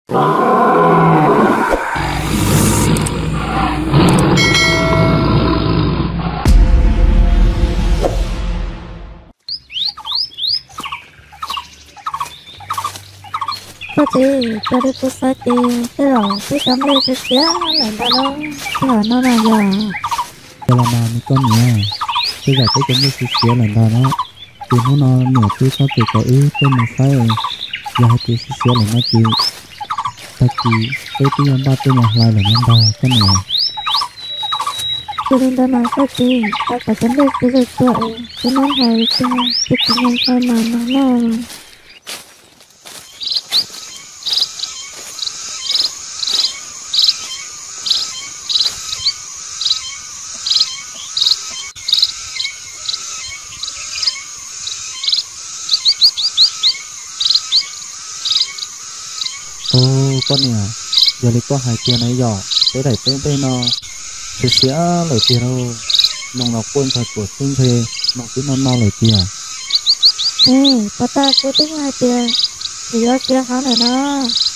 Koj txiv, cas li kuv xav ces tej zaum peb cov nplej siav siav lawm ntag lauj. Tej zaum no no yog. Yog los mas me koj niam, tej zaum peb cov nplej siav siav lawm ntag no. Ces hnub no niam twb txhob txwm kom wb tuaj mus saib, yog hais tias siav siav lawm no ces tag kis peb twb yuav npaj tuaj mus hlais lawm no ntag koj niam. Ua li ntawd mas koj txiv, ua kom cov nplej siav zuj zus, kuv muab hlais tiag ces kuv mus hlais mas no no. Ua, koj niam, yog li koj hais tiag na yog, peb daim teb nplej no siav siav lawm tiag lauj. Noog los quaj ntxhov tuam xwb ntshe noog twb noj noj lawm tiag. Pov tas kuv twb hais tias tsis yuav siav heev lawm no.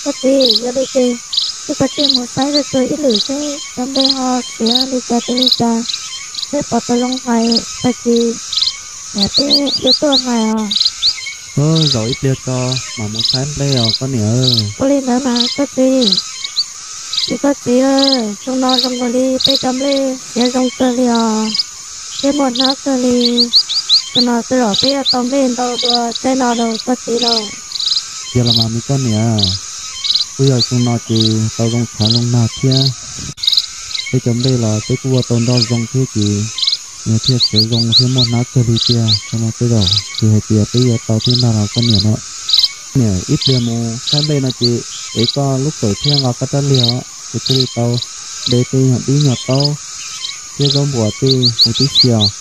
Koj txiv, yog li ces wb kav tsij mus saib zuj zus ib lwm seb cov nplej ho siav li cas rau li cas, seb pom tau zoo hlais tag kis niam peb yuav tuaj hlais os. Zaum ib pliag tso mam mus saib nplej os koj niam. Ua li ntawd mas koj txiv. Ces koj txiv, xyoo no zoo kawg li, peb cov nplej siav zoo kawg li os, thiab muaj hnab kawg li. Xyoo no tej zaum peb yuav tau nplej ntau dua tsaib no rau koj txiv lauj. Yog los mas me koj niam, kuj yog xyoo no ces tau zoo tshav zoo nag thiab, peb cov nplej los peb kuj ua tau nroj zoo thiab ces nws thiaj siav zoo thiab muaj hnab kawg li tiag. Xyoo no tej zaum kuv hais tias peb yuav tau thiab ntag los koj niam no. Niam, ib pliag mus saib nplej no ces ev koj lub kawm thiab nqa koj rab liag os, kuv thiaj li tau de tej nyuag dib nyuag taub thiab zaub npuas tej huv tib si os.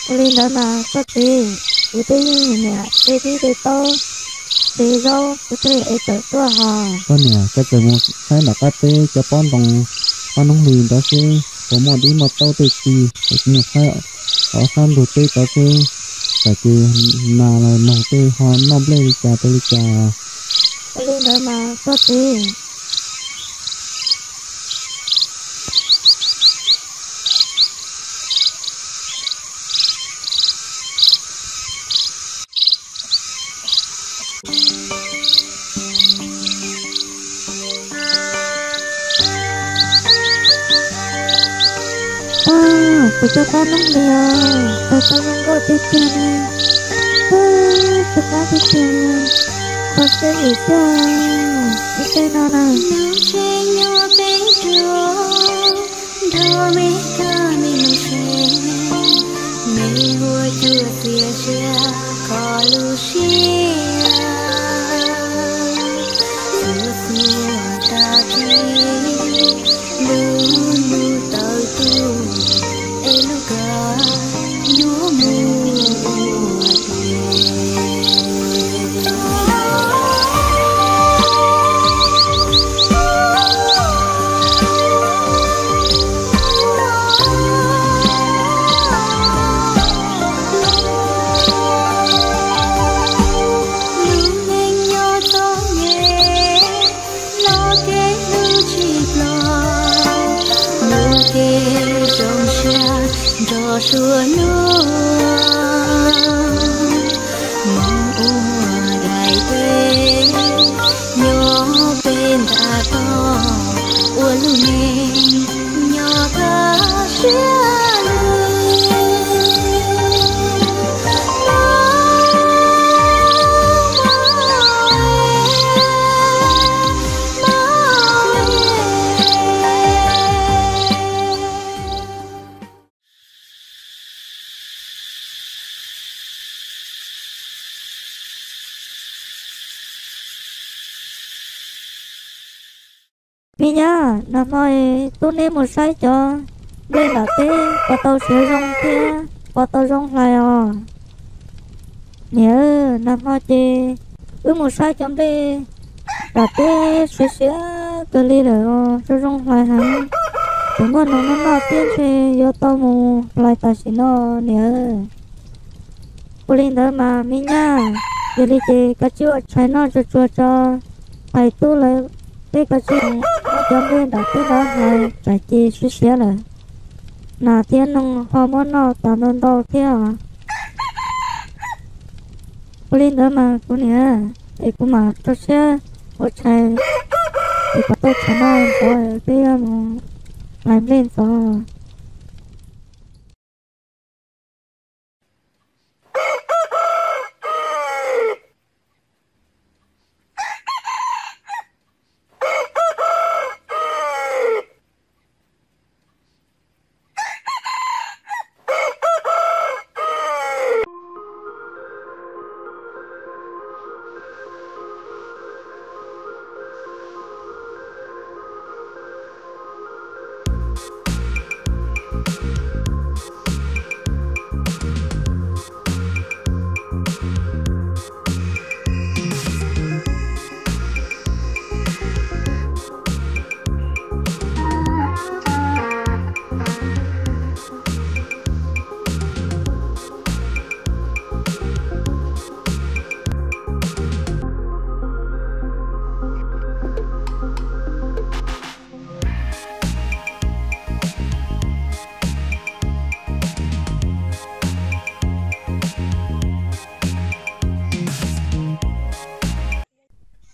Ua li ntawd mas koj txiv, kuv twb yeej niam de dib de taub de zaub, kuv thiaj li ev kawm tuaj hos. Koj niam, koj txawm mus saib nram qab teb cov pob ntoo, pob noob hlis nrad seb puas muaj dib muaj taub tej tsis, es kuv mus saib ob sab ntug teb tod seb, tam sis nas los noog tej ho noj nplej li cas rau li cas. Ua li ntawd mas koj txiv. Kuv cov pob noob hlis os, tau zoo nkauj tiag tiag li. Tus qab tiag tiag, qhov siab yim xwb, ib teg no na. Nrog me kab me noog seb, me ua cuag txias zias kho lub siab. Xuas xuas tag kis lub lub tawv tuaj, es lub kawm nyuam mus ua tiag. Lub neej nyob txom nyem, los kev hlub tsis plos, lub kev zoo siab nrog suab hnub. Hmoob ua daim teb, nyob pem nta toj, ua lub neej nyob kaj siab lug. Me nyab, nag hmo tub neb mus saib cov nplej nram teb puas tau siav zoo thiab puas tau zoo hlais os? Niam, nag hmo ces wb mus saib cov nplej nram teb siav siav kawg li lawm os, zoo zoo hlais heev. Tseem muaj noog noj noj thiab, ntshe yuav tau mus hlais tam sim no niam. Ua li ntawd mas me nyab, yog li ces koj cia ua tshais noj tsuag tsuag tso, Hais tub lawv, peb koj tsis muab cov nplej nram teb nrov hais tsam ces siav siav lawm. Nas thiab noog ho muab noj tas ntau ntau thiab os. Ua li ntawd mas kuv niam, es kuv mam rau siab ua tshais, es kom tau tshav noj ntxov peb yuav mus hlais nplej ntxov.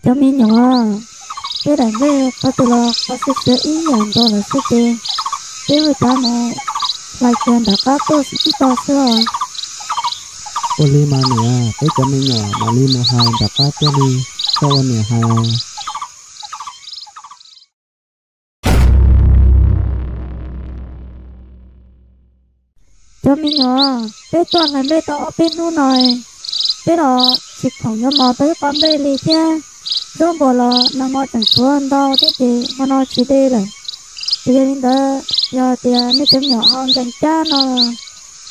Cov me nyuam, peb daim nplej qhov twg los qhov siav siav ib yam nkaus lawm xwb ces peb ua cas mus hlais kiag nram qab tuaj xwb tsis tau xwb os. Ua li mas niam, peb cov me nyuam mam li mus hais nram qab tuaj li, koj ua niam hais. Cov me nyuam, peb tuaj hlais nplej tau ob peb hnub no, peb los tsis khoom yuav mos tau ib qho nplej li thiab. Zaub npua los nag hmo tseem tshuav ntau thiab ces hmo no tsis de lawm. Ces yog li ntawd, yog tias nej cov me nyuam ho nkees cab no,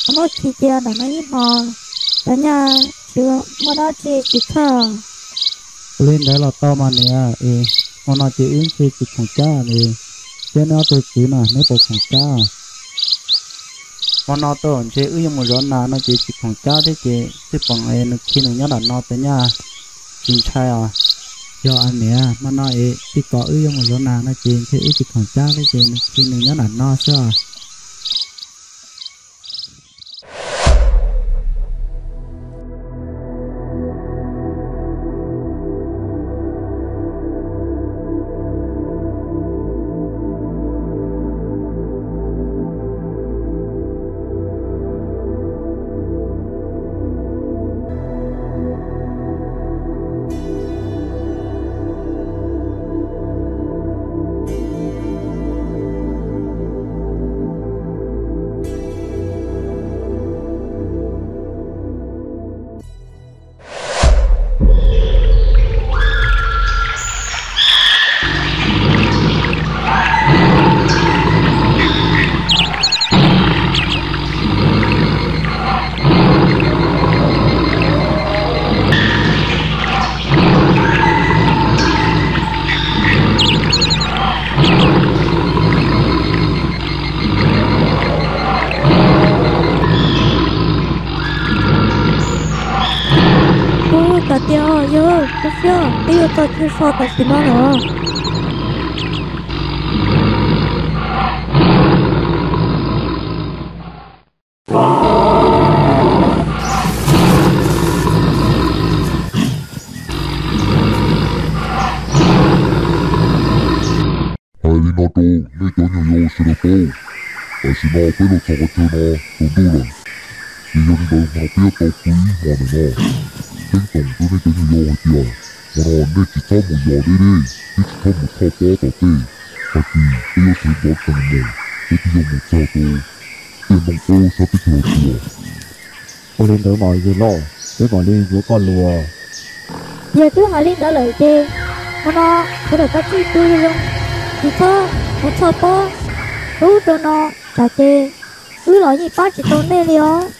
ho muab khi cia ntawm no ib hmo, cov nyaj tsis muaj dab tsi tsis txhawj. Ua li ntawd los tau mas niam, es hmo no ces wb ntshe tsis khoom cab li, thiab neb ob tug kwv no neb puas khoom cab? Hmo no tau ntshe wb yuav mus zov nas no ces tsis khoom cab thiab ces xwb pom nws khi nws nyob nram no cov nyaj tsis ntshai os. Yog niam, hmo no es tij kom wb yuav mus zov nas no ces ntshe wb tsis khoom cab thiab ces nws khi nws nyob nram no xwb os. Ub, koj tiag os yawg, koj siab, peb yuav txog chaw so tam sim no lawm. Hais li no rau nej cov nyuam yaus sawv daws paub, tam sim no peb los txog qhov chaw no tsaus ntuj lawm, ces yog li ntawd hmo no peb yuav tau pw ib hmos ntawm no. Ceeb toom rau nej cov nyuam yaus hais tias hmo no nej tsis txhob mus zov deb deb thiab tsis txhob mus tshoj pob tom tej, tag kis peb yuav sawv ntxov tsees mus, peb thiaj yuav mus txog rau tiaj ntoo qaub sab teb chaws Los Tsuas. Ua li ntawd mas yawg loj, peb mam li yuav koj lus. Yog twb hais li ntawd lawm ces hmo no sawv daws kav tsij pw zoo, tsis txhob mus tshoj pob rau ub rau no, tsam ces wb los yeej pab tsis tau nej li os.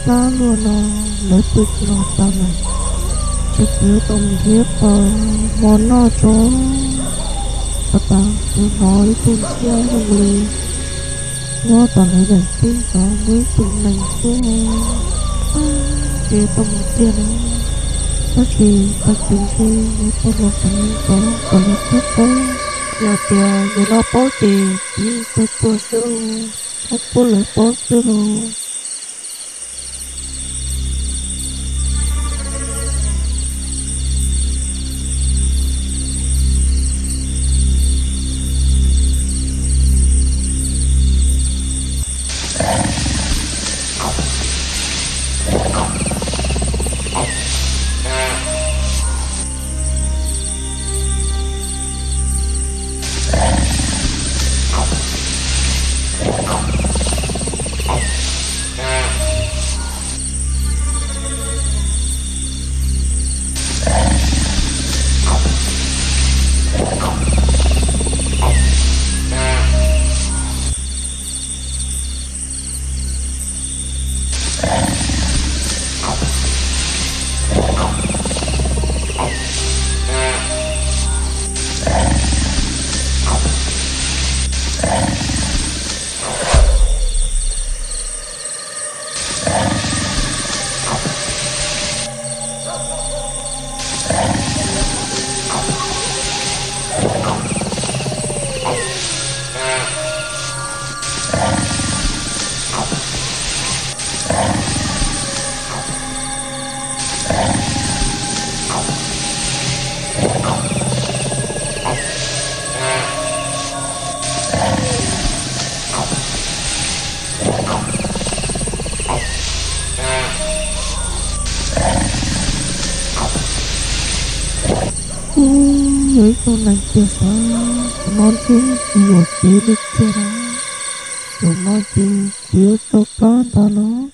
kab luaj no, lawv pw tsis los tau lawm. Ces kuv yuav tau mus nrhiav pos hmo noj tso. Tab tom kuv hnov ib tug ntxhiab zoo li nyob tom lawv daim teb ntawd muaj ib tug nees tuaj, ces tau mus tiag no. Tab sis tag kis ntshe yuav tau los qhov ntawd kom lawv paub. Yog tias yog lawv paub ces kuv yeej tuag tuag xwb lauj, txhob pub lawv paub xwb lauj. Ub, yog ib tug neeg tiag sav, no ntshe tsis yuam kev li tiag na. Zaum no ces kuv yuav tso kab ntag los.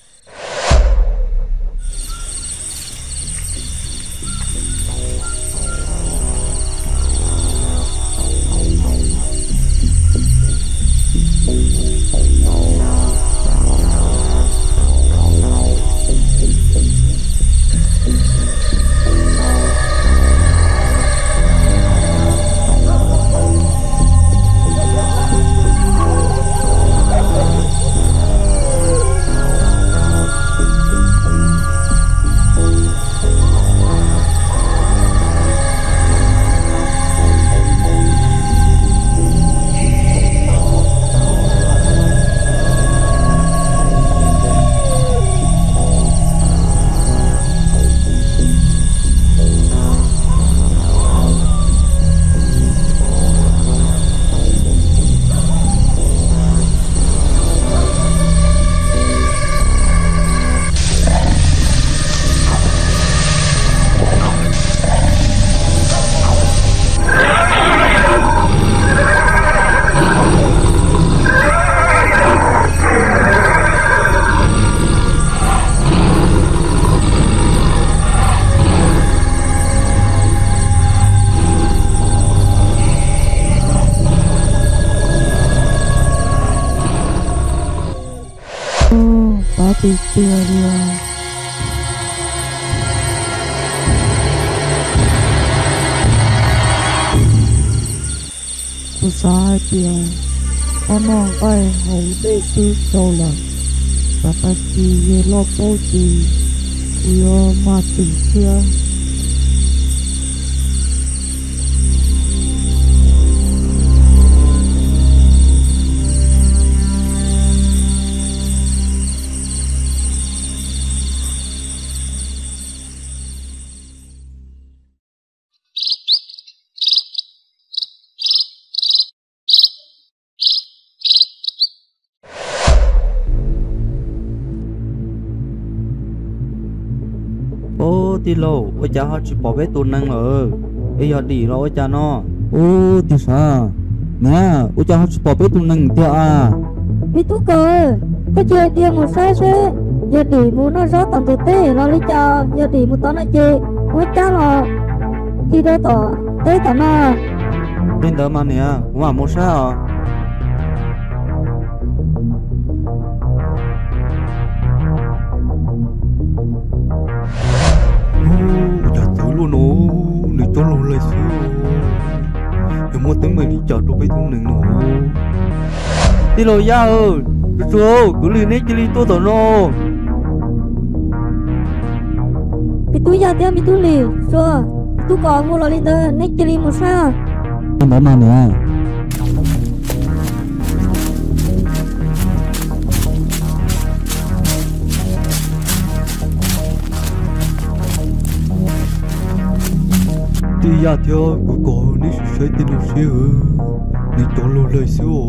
Tab tiag tiag li os. Kuv xav hais tias ob noj nqaij haus dej twb tau lawm, tsam tag kis yawg loj paub ces kuv yuav maj txwm thiab. Ub, tij laug, ua cas ho tsis pom peb tus nees lawm? Es yog dim los ua cas no? Ub, tij sav, niam, ua cas ho tsis pom peb tus nees tiag a? Me tub kaus, koj cia li mus saib seb yog dim mus noj zaub tom ntug teb los li cas, yog dim mus tom no ces muab cab los ci rau tom teb tom no. Li ntawd mas niam, kuv mam mus saib os. Ua no, nws cov laug laig xwb, yog muaj teeb meem li cas rau peb tus neeg no? Tij laug Yaj, Tsuag Tsuag, Kwv Lis, neb cia li tuaj tom no. Me tub Yaj thiab me tub Lis, Tsuag, tub Kom mus los li ntawd, neb cia li mus saib. Ntawd mas niam. Tij Yaj thiab Kwv Kom, neb sim saib tej no seb, nws cov laug laig xwb os.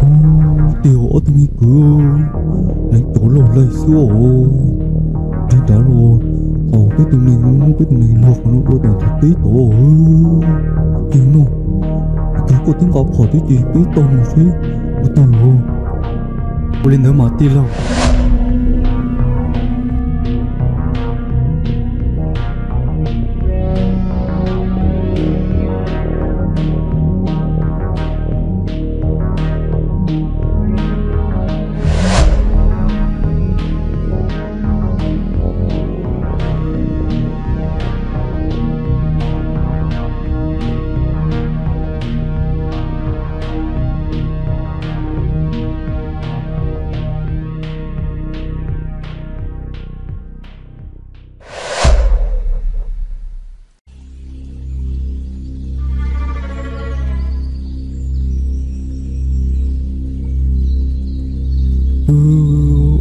Ub, tiag ob tug me kwv, nws cov laug laig xwb os. Nrhiav nrad los thaum peb tus neeg, peb tus neeg luag qhov no dua tom ntug teb tod. Tiag no, tiag koj twb nqa phom thiab ces peb tau mus seb puas tau los. Ua li ntawd mas tij laug.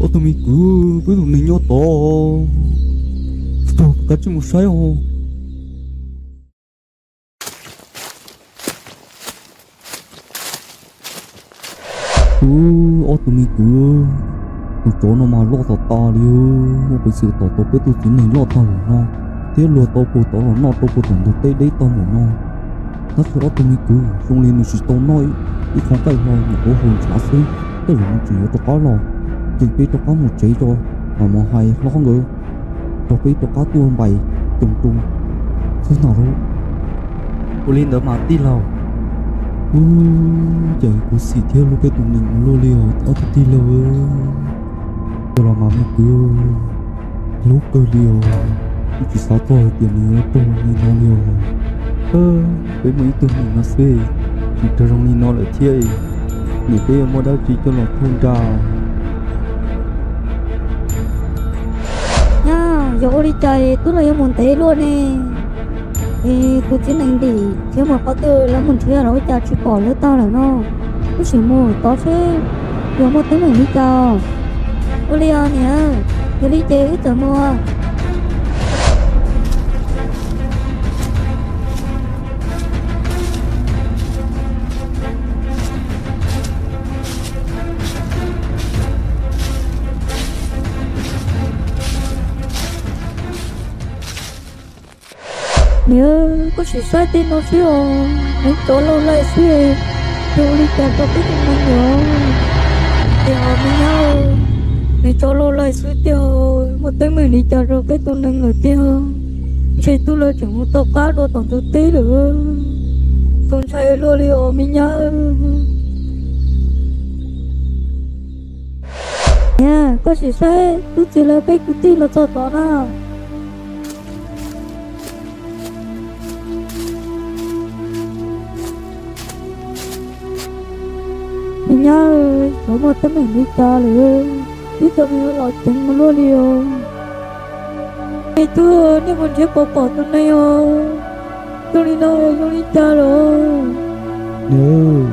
Ob tug me kwv, peb tus neeg nyob tod, kav tsij mus saib os. Ub, ob tug me kwv, tus tsov no mas loj tas tas li, muaj peev xwm tom tau peb tus txiv neeg loj tag npaum no, thiab luag tau puag tod los noj rau puag tom ntug teb deb tag npaum no. Tab sis ob tug me kwv, zoo li nws tsis tau noj ib qho nqaij hlo, nyuam qhuav haus ntshav xwb, tej zaum nws tseem yuav rov qab los. Ces peb rov qab mus tsev tso, mam mus hais hlob nkawd, rau peb rov qab tuaj npais coos rau xwb ntag lauj. Ua li ntawd mas tij laug. Ub, cas kuv xim thiab hlub peb tus neeg ua luaj li os ob tug tij laug. Yog los mas me kwv, hlub kawg li os, kuv tsis xav txog hais tias nws yuav raug li no li os. Peb muaj ib tug neeg no xwb, tseem raug zoo li no lawm thiab, nim peb yuav muaj dab tsi coj los thauj nra? Nyab, yog ua li cas tub no yuav mus ntev luaj ne? Es tus txiv nees ntim thiab mus qhov twg, lawv mus nrhiav los ua cas tsis pom lawv tag lawm no? Wb sim mus tod seb yog muaj teeb meem li cas. Ua li os niam, yog li ces wb txawm mus. Niam, koj sim saib tej no seb os, nws cov laug laig xwb, yog ua li cas rau peb tus neeg lawm? Tiag os me nyab, nws cov laug laig xwb tiag, muaj teeb meem li cas rau peb tus neeg lawm tiag? Ntshe tub lawv tseem mus tau qab dua tom ntug teb lawm. Kuv ntshai luaj li os me nyab. Niam, koj sim saib tub txiv lawv peb kwv tij los txog tod na. Me nyab, xyov muaj teeb meem li cas lawm, ib txhia me los ceev mus luaj li os. Me tub, nej mus nrhiav puas pom tus neeg os? Zoo li no zoo li cas lawm? Niam,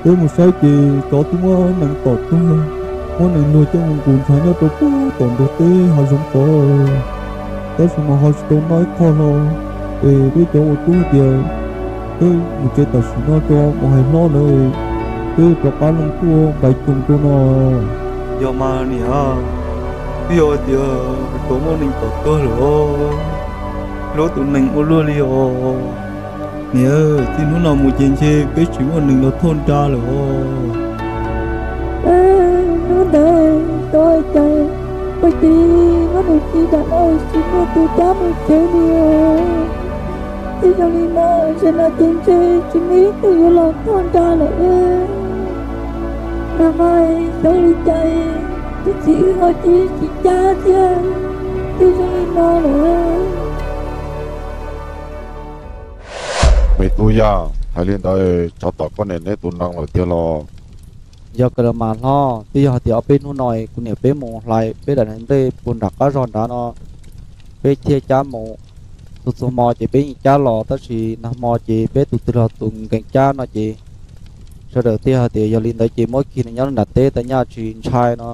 peb mus saib ces tsov twb muab nees tom tuag, muab nees luag coj mus nqus ntshav nyob rau puag tom ntug teb hav zoov tod, tab sis mas ho tsis tau noj ib qho hlo. Es peb cov ua tub tias peb mus tsev tam sim no tso, mus hais hlob lawv, peb rov qab los tuaj npais coos rau no. Yog mas niam, twb yog tias tsov muab nees tom tuag lawm os, hlub tus nees ua luaj li os. Niam, txij hnub no mus ces ntshe peb tsis muaj nees los thauj nra lawm os. Hnub ntawd tau cas poj tib muab nws ci dam no tsis muaj tus cab mus tsev li. Txij zoo li no, zaum no ces ntshe tsis muaj ib tug yuav los thauj nra lawm. Nag hmo xyov li cas Txiv, wb ho tsis cab thiab, twb zoo li no lawm. Me tub Yaj, hais li ntawd tsov tom koj niam neb tus nees lawm tiag los? Yog kawg los mas hlob, twb yog hais tias ob peb hnub no kuv niam peb mus hlais peb daim nplej puag nram qab zog nrad no, peb thiaj cab mus. Txhua txhua hmo ces peb yeej cab los, tab sis nag hmo ces peb tus twg los tus nkees cab no ces sawv daws thiaj hais tias yog li ntawd ces muab khi nws nyob nram teb tau nyaj tsis ntshai no,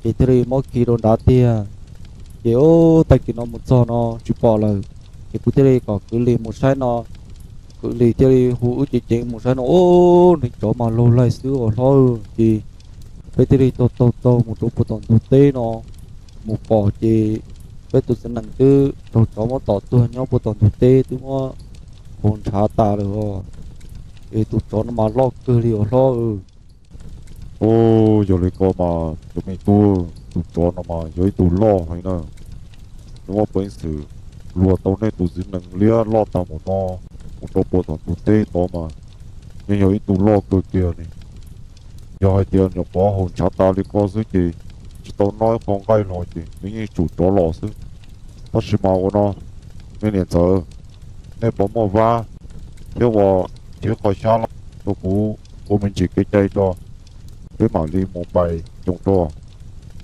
ces thiaj li muab khi rau nrad tiag. Ces ub, tag kis no mus txog no tsis pom lawm, ces kuv thiaj li kom kwv Lis mus saib no. Kwv Lis thiaj li hu wb ceev ceev mus saib no, ub, neeg tsov mas laug laig xwb os hlob. Ces peb thiaj li taug taug taug mus rau puag tom ntug teb no, mus pom ces peb tus txiv nees twb raug tsov muab tom tuag nyob puag tom ntug teb, twb muab haus ntshav tas lawm os. Es tus tsov no mas loj kawg li os hlob. Ub, yog li ko mas cov me tub, tus tsov no mas yog ib tug loj heev na. Nws muaj peev xwm luag tau nej tus txiv nees liab loj tag npaum no mus rau puag tom ntug teb tod mas yeej yog ib tug loj kawg kiag li. Yog hais tias nyuam qhuav haus ntshav tas li ko xwb ces tsis tau noj ib qho nqaij los ces nws yeej tsum rov los xwb. Tab sis mas ua no, me niam ntxawm, nej puas muaj vab thiab ua thiab qhov xyab los rau kuv ua me ntsis kev cai tso, peb mam li mus npais ncoos rau.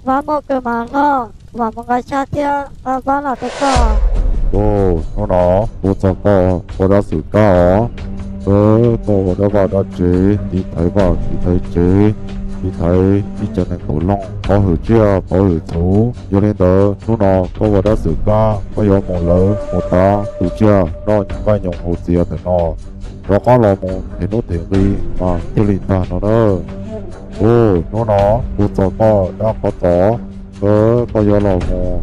Vab muaj kawg mas hlob, kuv mam mus nqa xyab thiab vab los rau koj. Hnub no tuaj txog koj ua dab xwm kab os. Koj ua dab vaj dab tsev, tiv thaiv vaj tiv thaiv tsev, tiv thaiv ib cov neeg npaum loog, qhov hwm tsiaj qhov hwm txhuv. Yog li ntawd hnub no koj ua dab xwm kab, koj yuav mus lawv mus tav tus tsiaj noj nqaij nyoos haus txias ntawm no, rov qab los mus them nuj them nqi mas thiaj li tag no na. Ub, hnub no kuv txog koj dab qhov txos, koj yuav los mus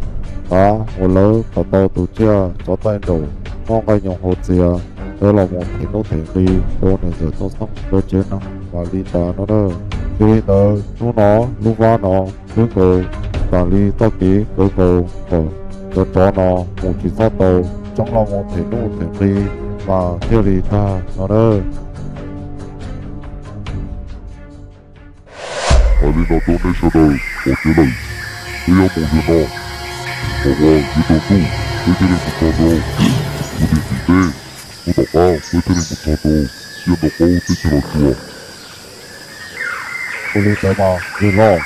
tav mus lawv kom tau tus tsiaj tsov taij nraum noj nqaij nyoos haus txias, yuav los mus them nuj them nqi rau niam ntxawm Tooj Xeeb lawv tsev neeg mam li tas no na. Yog li ntawd hnub no lub vab no twb nkaus tas li txoj kev kaw nkaus kom cov tsov no mus tsis txhob tau, tseem los mus them nuj them nqi mas thiaj li tag no na. Hais li no rau nej sawv daws pom kev lawm, peb yuav mus zaum no, thaum uas yuav tsaus ntuj peb thiaj li mus txog rau tus tim teb, hnub tom qab peb thiaj li mus txog rau ciaj ntoo qaub teb chaws Los Tsuas. Ua li ntawd mas, hlob.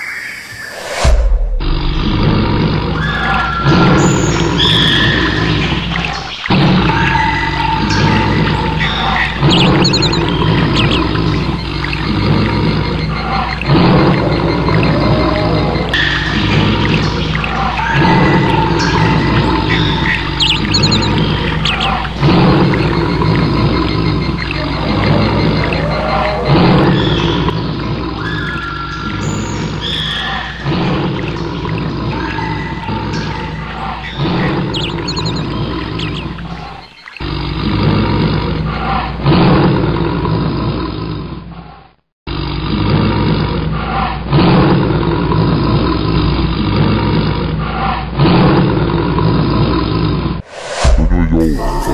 Tus nyuag yaus,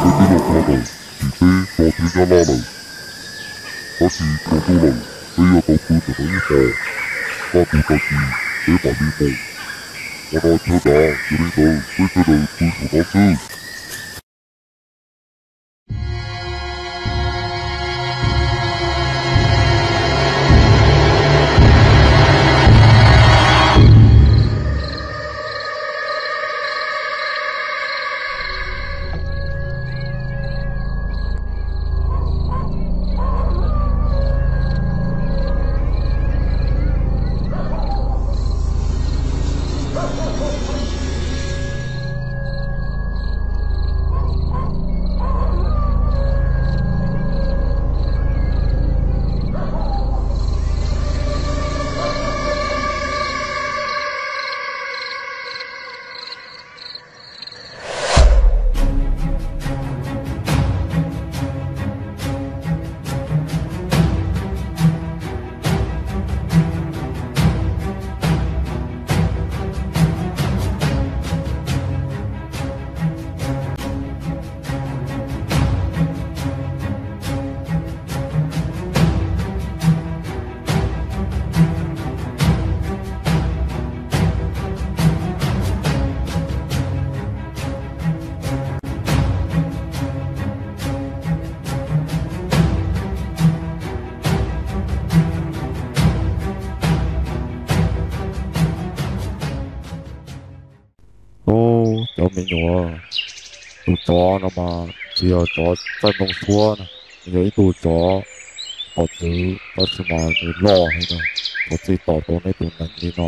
peb twb los txog ntawm tim teb tso thiab nyab laj lawm, tab sis tsaus ntuj lawm, peb yuav tau pw ntawm no ib hmos, kaj ntug tag kis peb mam li mus. Hmo no chaw dav, yog li ntawd peb sawv daws pw saum no xwb. Cov me nyuam, tus tsov no mas tsis yog tsov txaij ntoo suab na, nws yog ib tug tsov tom txwv tab sis mas nws loj heev na, thov txij tom tau nej tus nees li no.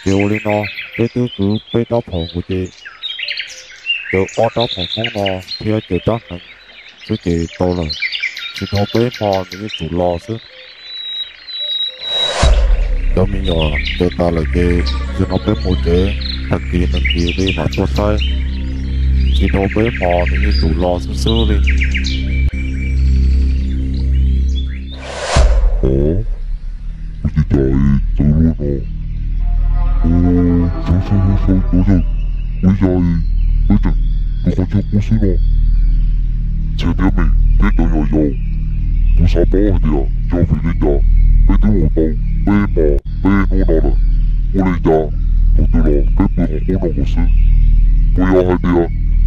Ces ua li no, peb twb kwv peb rab phom nkaus ces caw ob rab phom Hmoob no thiab caw rab hneev xwb ces tau lawm. Tsis dhau peb hmo nws yeej tsum los xwb. Cov me nyuam, caw tas lawm ces zaum no peb mus tsev, tag kis nag kis li mam tuaj saib. Tsis dhau peb hmo nws yeej tsum los xwb xwb li. Ov, ua li cas txawv luaj no? Ov, sawv sawv sawv sawv tuaj yawg, ua li cas peb tseem nyob qhov chaw qub xwb no? Txia thiab me, peb cov yos yaus, kuv xav paub hais tias yog vim li cas peb twb mus tau peb hmo peb hnub no lawm, ua li cas thaum twg los peb pw hauv qub no nkaus xwb? Puas yog hais tias nyob rau ntawm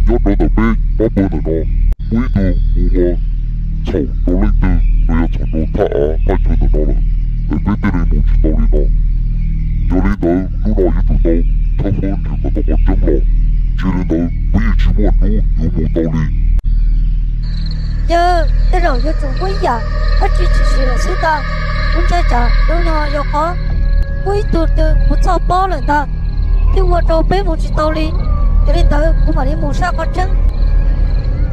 peb pab pawg ntawm no muaj ib tug mus ua txhaum rau leej twg los yog txhaum rau thaj av thaj chaw ntawm no lawm es peb thiaj li mus tsis tau li no? Yog li ntawd hnub no yuav tsum tau thawb fawb nrhiav kom tau qhov tseeb los, tsis li ntawd peb yeej tsis muaj hnub yuav mus tau li. Yawg, tej zaum yuav tsum muaj ib yam dab tsi tshwm sim lawm xwb ntag. Kuv ntshai tsam yog no yog qhov muaj ib tug twg mus txhoj pob lawm ntag, thiaj ua rau peb mus tsis tau li. Yog li ntawd kuv mam li mus saib qhov tseeb.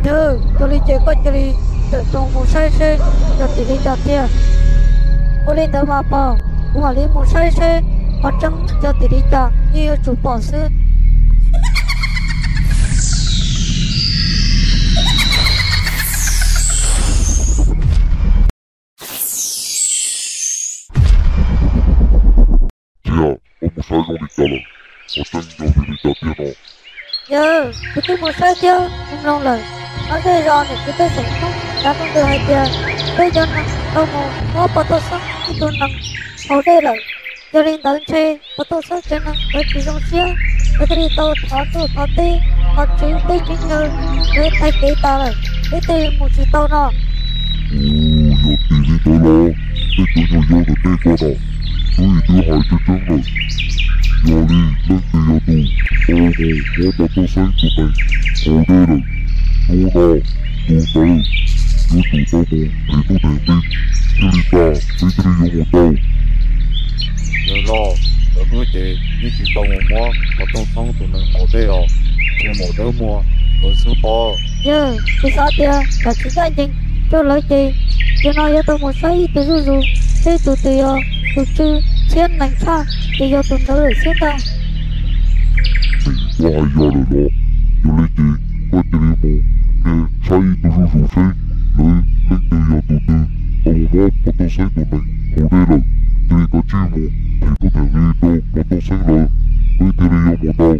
Yawg, yog li ces koj cia li tawm tuaj mus saib seb yog tim li cas tiag. Ua li ntawd mas pog, kuv mam li mus saib seb qhov tseeb yog tim li cas, yeej yuav tsum pom xwb. Txiv, koj mus saib zoo li cas lawm? Qhov tseeb yog vim li cas tiag no? Yawg, kuv twb mus saib thiab mus mloog lawm, ob peb zos niam txiv pej xeem Hmoob cov neeg ntawd hais tias peb cov nees tau mus muab pog Tooj Xeeb ib tug nees haus dej lawm. Yog li ntawd ntshe pog Tooj Xeeb cov nees nkawd tsis zoo siab, nkawd thiaj li tau thov tuaj thov teb, thov tswv teb tswv chaw, nkawd tag kev tas lawm, peb thiaj li mus tsis tau no. Yog tim li ntawd los, nej cov yos yaus ntawm nej ko na, twb yog twb hais tseeb tseeb lawm. Yog li leej twg yog tus tau mus muab pog Tooj Xeeb tus nees haus dej lawm, hnub no tus ntawd yuav tsum tau mus them nuj them nqi thiaj li tag, peb thiaj li yuav mus tau. Yawg loj, lawv wb ces yeej tsis tau mus muab pog Tooj Xeeb tus nees haus dej os, ces maum dawb muag nkawd xwb pob. Yawg, kuv xav tias tsam tsis ncaj ncees rau lawv ces zaum no yuav tau mus saib ib tug zuj zus, seb tus twg yog tus tsw txhiab nees tshaj ces yog tus ntawd lawm xwb ntag. Koj hais yog lawm los, yog li ces koj cia li mus saib ib tug zuj zus seb lawv leej twg yog tus twg tau mus muab pog Tooj Xeeb tus nees haus dej lawm, cia li kav tsij mus them nuj them nqi rau pog Tooj Xeeb lawv, peb thiaj li yuav mus tau.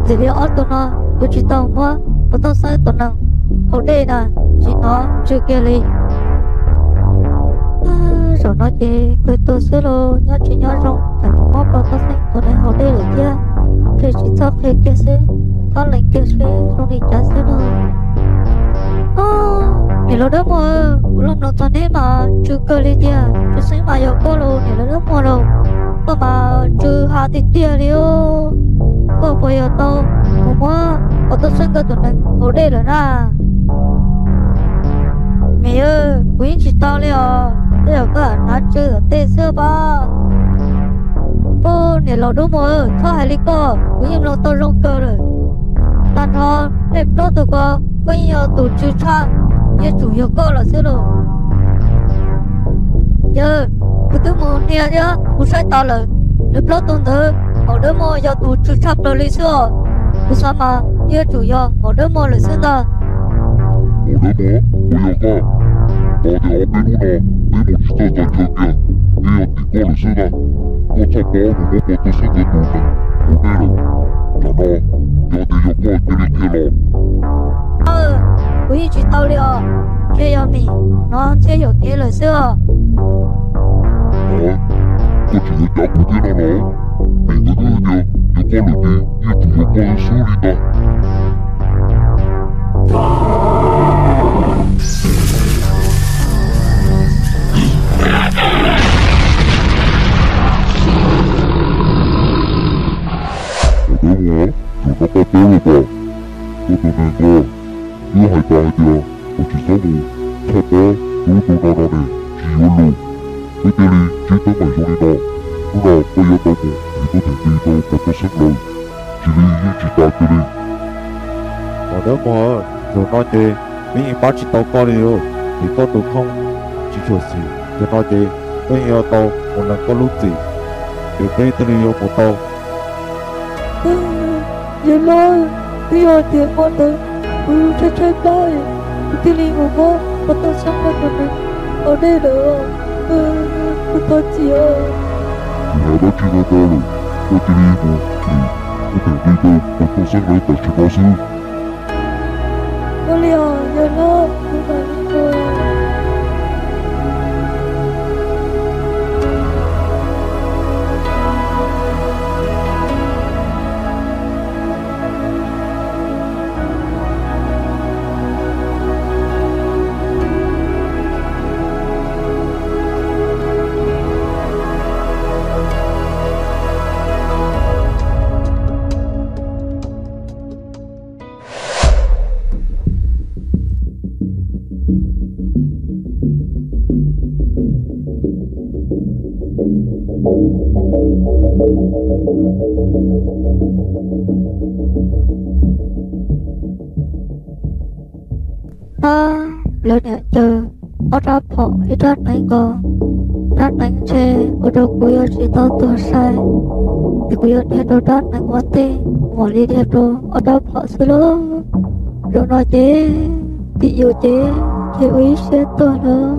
Ntxim li ob tug no yuav tsis tau muab pog Tooj Xeeb tus nees haus dej na, tsis hnov tsw kiag li. Zaum no ces kawg tuag xwb los nyob tsis nyob zoo, tsam muab pog Tooj Xeeb tus nees haus dej lawm thiab, ces tsis txhob qhia kiag xwb, txhob lees kiag seb zoo li cas xwb no. Niam laus dawb muag, kuv los mloog txog neb mas tsw kawg li tiag, tsw xeeb mas yog koj los niam laus dawb muag lauj, koj mas tsw ha tiag tiag li. Koj puas yog tau mus muab pog Tooj Xeeb nkawd tus nees haus dej lawm na? Mim, kuv yeej tsis tau li os, tej zaum koj hnav tsw tom tej xwb pob. Ub, niam laus dub muag, txhob hais li koj, kuv yeej mloog tau zoo kawg lawm. Tag nrho nej plaub tug ko, koj yeej yog tus tsw tshaj, yeej tsum yog koj lawm xwb lauj. Yawg, kuv twb mus hnia thiab mus saib tas lawm, lawv plaub tug ntawd, maum dawb muag yog tus tsw tshaj plaws li xwb os. Kuv xav mas yeej yuav tsum yog maum dawb muag lawm xwb ntag. Maum dawb muag, puas yog koj? Tos tias ob peb hnub no peb mus tsis txog txog chaw kiag, twb yog tim koj lawm xwb ntag. Koj txhob pab mus muab pog Tooj Xeeb nkawd tus nees haus dej lawm. Tam no yog tias yog koj cia li qhia los. Kuv yeej tsis tau li os, ntshe yog Mim hnov thiab yuam kev lawm xwb os. Koj tseem yuav cav kuv thiab no los? Mim nkawd twb hais tias yog koj lawm ces yeej tsum yog koj xwb li ntag. Paub lawm mas, koj tus neeg ko, twb hais tas hais tias koj tsis txhob mus txhoj pob tus ub tus no no ne, tsis yuav lus. Peb thiaj li tsib teeb meem zoo li no. Hnub no koj yuav tau mus es koj theem nqi rau puas toj xeeb lawv, tsis li yeej tsis tas kiag li. Mos dawb mos, zaum no ces peb yeej pab tsis tau koj li os. Vim koj tus kheej tsis tshua xis, zaum no ces koj yeej yuav tau mus lees koj lub txim, ces peb thiaj li yuav mus tau. Yawg hlob, twb yog tias hmo ntawd kuv tshaib tshaib plab, kuv thiaj li mus muab puas toj xeeb rau tus neeg haus dej lawm, kuv thov txim os. Tsis hais dab tsi no ntau lawm, koj cia li mus, koj theem nqi rau puas toj xeeb lawv tam sim no xwb. Ua li os yawg hlob, kuv mam li mus. Ab, lawv niam caw ob rab phom ib rab hneev ko, rab hneev ntshe ua rau kuv yuav tsis tau tuag sai, ces kuv yuav dhia rau rab hneev ua ntej, mam li dhia rau ob rab phom xwb lauj. Zaum no ces tim yus ces ntshe ua ib siab tuag lawm.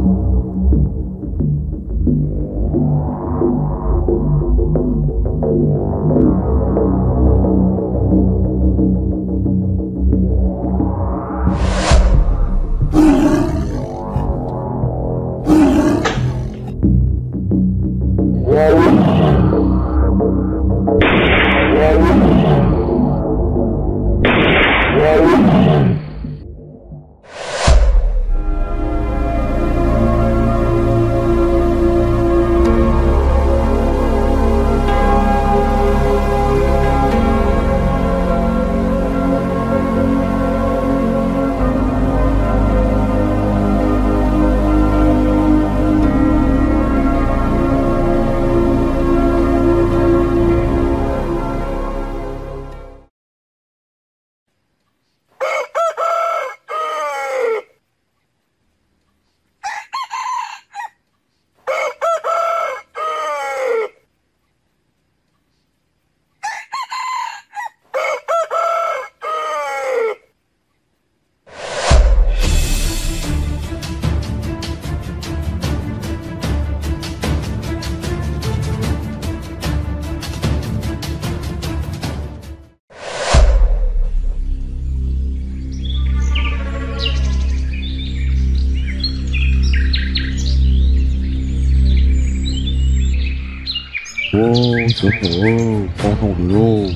Ua, cov muam, pab no lawm lauj,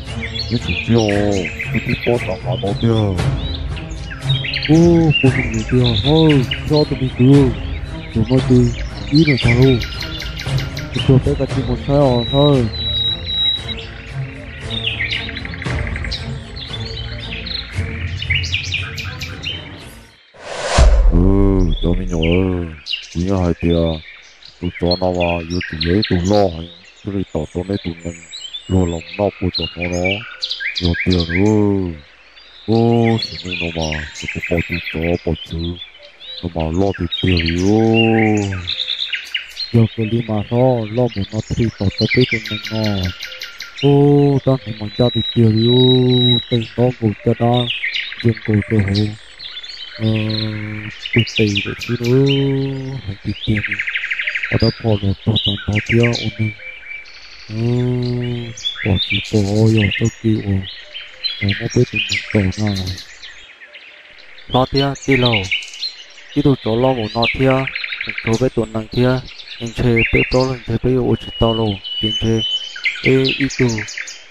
neb tsum ntsia os, neb twb pom tau qhov no tiag. Ua, pom zoo li tiag hawb, nyob tus me kwv, zaum no ces ib lawm ntag lauj. Tus tuag peb kav tsij mus saib os hawb. Cov me nyuam, kuv yeej hais tias tus tsov no mas yuav tsum yog ib tug loj heev thiaj li tom tau neb tus nees luag los noj puag tom no no. Yog tiag lawm, ub, sim neej no mas kuv pom tus tsov pom txwv no mas loj tiag tiag li. Yog kawg li mas hlob, loj mus no thiaj li tom tau peb tus nees no. Ub, rab hneev mas ncaj tiag tiag li, teej ntaub nkaus caj dab ntsia nkaus rau hauv tus tes lawm xwb na. Heev tiag tiag li, ob rab phom los tuag tag nrho thiab ua neeg pom tsis pom yog txoj kev uas muab peb tus nees tom na. Hlob thiab tij laug, ib tug tsov loj mus no thiab tseem tshuav peb tus nees thiab, es ntshe peb plaub leeg ntshe peb yuav ua tsis tau lauj, ces ntshe peb ib tug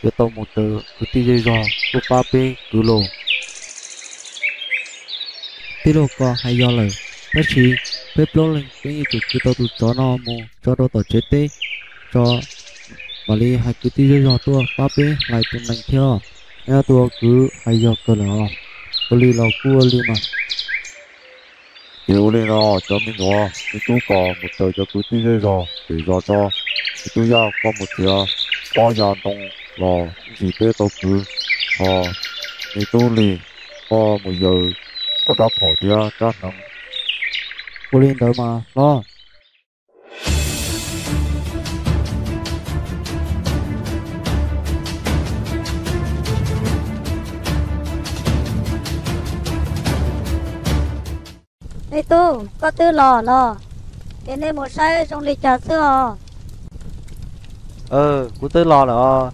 yuav tau mus raws kwv tij zej zog tuaj pab peb kwv lauj. Tij laug, koj hais yog lawm, tab sis peb plaub leeg peb yeej tsum kwv tau tus tsov no mus tso rau tom tsev teb, tso mam li hais kwv tij zej zog tuaj pab peb hlais tus nees thiab. Nyob tus kwv hais yog kawg lawm os, ua li los kuj ua li mas. Ces ua li no cov me nyuam, me tub kom mus raws cov kwv tij zej zog pem zos tso. Me tub Yaj koj mus txiav pob ya ntoo los ntsis peb tau kwv, ho me tub Lis koj mus yaws koj rab phom thiab rab hneev. Ua li ntawd mas hlob. Me tub, koj twb los los, es nej mus saib zoo li cas xwb os? Kuv twb los lawm os.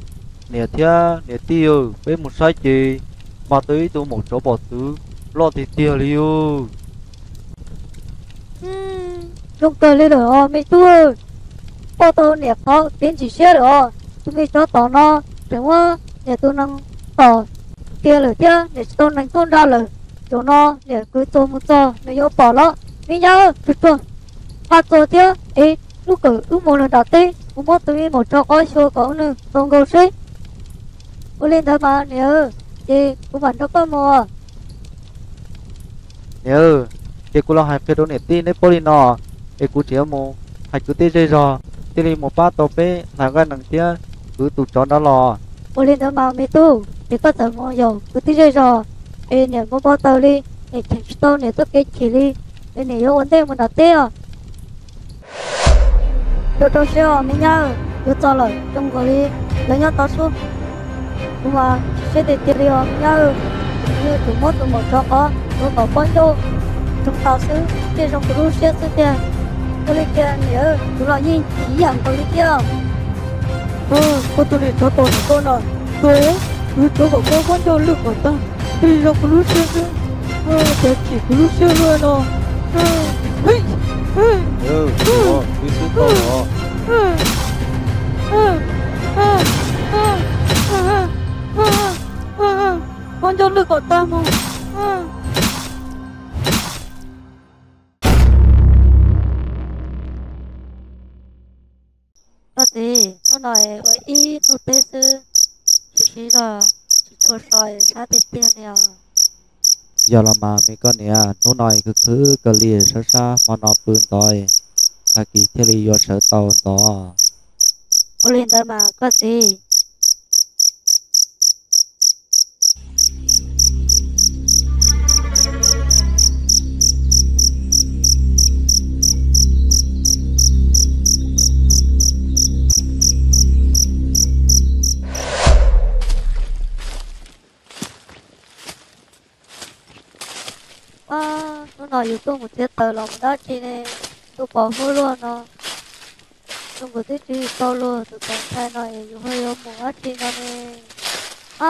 Niam thiab niam tij, peb mus saib ces mas tau ib tug maum tsov pom txwv loj tiag tiag li os. Zoo kawg li lawm os me tub. Poj tau niam qhov kev ntxim siab lawm os. Tus me tsov tom no tseem muab niam tus nees tom tiag lawm thiab, niam tsis tau nees tuaj nrad lawm. Zaum no niam kwv txuas mus txog nws yuav pom los. Me nyab, tsuag tsuag, nqa txuas thiab es lub kawm wb mus lawm nram teb, kuv muab tus me maum tsov qhov xyuas kom nws tau nkaus seb. Ua li ntawd mas niam, ces kuv mam nrog koj mus. Niam, ces kuv los hais qhia rau niam tij neb paub li no, es kuv tseem yuav mus hais kwv tij zej zog thiaj li mus pab tau peb hlais nqaij nees thiab kwv tus tsov nrad los. Ua li ntawd mas me tub, ces koj txawm mus yaum kwv tij zej zog, es niam npau npau taws li, niam cheem tsis tau niam txoj kev chim li, es niam yuav ua ntej mus nram teb os. Rau rau siab os me nyab, yuav txog lawm, zoo nkaus li lawv nyob tod sub. Kuv mas tsis siab tiag tiag li os me nyab, yuav tsum muab tus maum tsov qhov xyuas kom pob ncauj zoo tau xwb thiaj zoo kuv lub siab xwb tiag. Ua li tiag niam, kuv los yeej chim ib yam nkaus li thiab. Koj tus niam tsov tom ntawm koj no, tus kwv tsov kom koj pob ncauj lwj kom tag, thiaj li zoo kuv lub siab xwb. Cov chim kuv lub siab luaj no. Wb xwb tau os. Pob ncauj lwj kom tag mus. Koj txiv, hnub no es ua ib hnub teb xwb, tsis siv zog, tsis tshua so, sab tiag tiag li os. Yog los mas me koj niam, hnub no es khwv khwv kawg li, sab sab hmo no pw ntxov, tag kis thiaj li yuav sawv tau ntxov. Ua li ntawd mas koj txiv. Hnub no yus tuaj mus txiav taws los mus dab tsi ne, tuaj pom huab luaj no. Zoo nkaus twb tsis tau luag tus ntxhais no es yus ho yuav mus dab tsi no ne.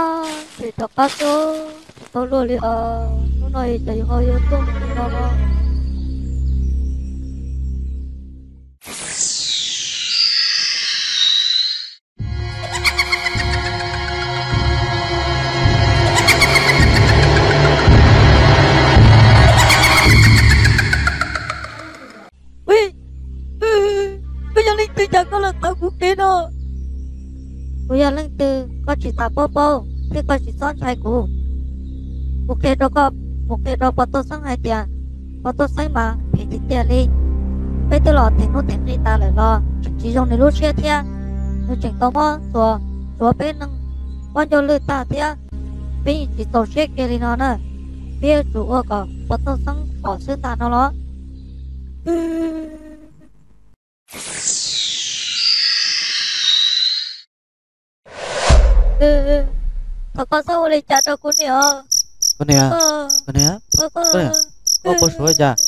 Ab, tsis rov qab xwb, tsis tau luag li os. Hnub no es cas yus ho yuav tuaj mus li no no. Koj yog leej twg cas koj los tawv kuv kev no? Kuv yog leej twg koj tsis tas paub paub thiab koj tsis txhob ntshai kuv. Kuv qhia rau koj, kuv qhia rau pog Tooj Xeeb hais tias pog Tooj Xeeb mas phem tiag tiag li. Peb twb los theem hnub theem nqi tas lawm los tseem tsis zoo nws lub siab thiab. Nws tseem tau muab txuas tsuav peb neeg pob ncauj lwj tag thiab. Peb yeej tsis txaus siab kiag li no na. Peb yuav tsum ua kom pog Tooj Xeeb pom xwb ntag no los. Thov koj txhob ua li cas rau kuv niam. Koj niam, koj niam, koj niam, koj puas suav cas?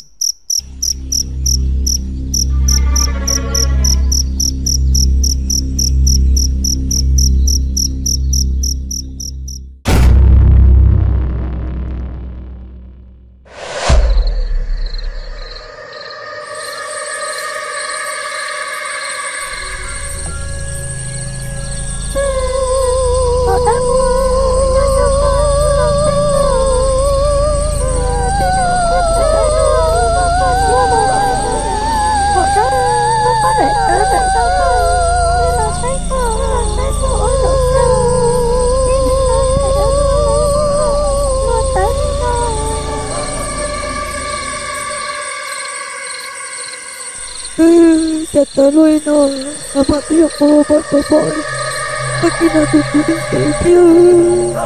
Cas tawv luaj li no, xav mas twb yog kuv ua npau suav pom li. Tag kis no tus kuv neeg phem thiab.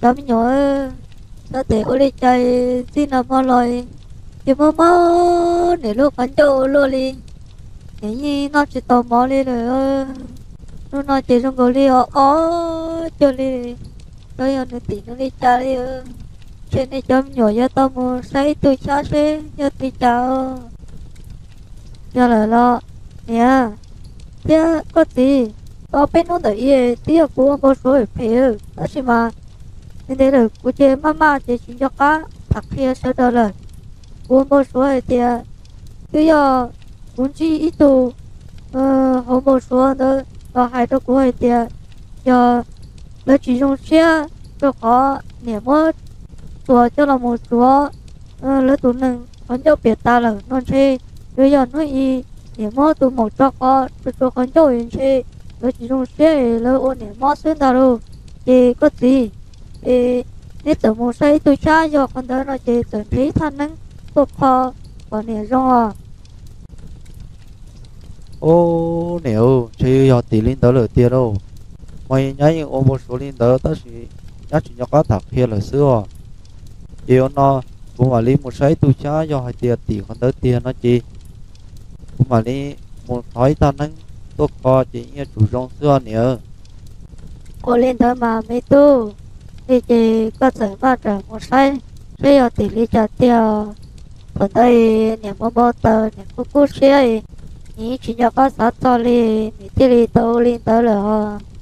Cov me nyuam, xav tias ua li cas txij no hmo los ces mob mob niam lub qhov ncauj ua luaj li. Niam yeej noj tsis tau mov li lawm. Hnub no ces zoo nkaus li o o cuag li, xyov yog nws tim nws li cas li. Ntshe nej cov me nyuam yuav tau mus saib ib tug chab seb yog li cas. Yog lawm los niam thiab koj txiv, tau peb hnub ntawm i twb yog kuv ua npau suav phem, tab sis mas ntev lawm kuv ces maj maj ces tsis nco qab tham qhia sawv daws lawm. Kuv ua npau suav hais tias twb yog kuv ntsib ib tug hauv npau suav ntawd los hais rau kuv hais tias yog lawv tsis zoo siab rau qhov niam muab txuas coj los mus tsuav lawv tus neeg qhov ncauj piam tas lawm no ntshe yuav yog hnub i niam muab tus maum tso qhov tsuas tsuas qhov ncauj ntshe lawv tsis zoo siab es lawv ua niam mob xwb ntag lauj. Ces koj txiv, es neb txawm mus saib ib tug chab yog qhov ntawd no ces txawm nrhiav ib thaj neeb tuaj kho kom niam zoo os. Ub, niam, ntshe yog tim li ntawd lawm tiag lauj. Mas nyab yeej ua npau suav li ntawd tab sis nyab tsis nco qab tham qhia lawm xwb os. Ces ua no, kuv mam li mus saib ib tug chab yog hais tias tim qhov ntawd tiag no ces kuv mam li mus thov ib thaj neeb tuaj kho ces yeej yuav tsum zoo xwb os niam. Ua li ntawd mas me tub, li ces koj txawm maj ram mus saib seb yog tim li cas tiag. Thaum ntawd niam muab npau taws, niam kub kub siab, niam tsis nco qab xav txog li, niam thiaj li tau ua li ntawd lawm os.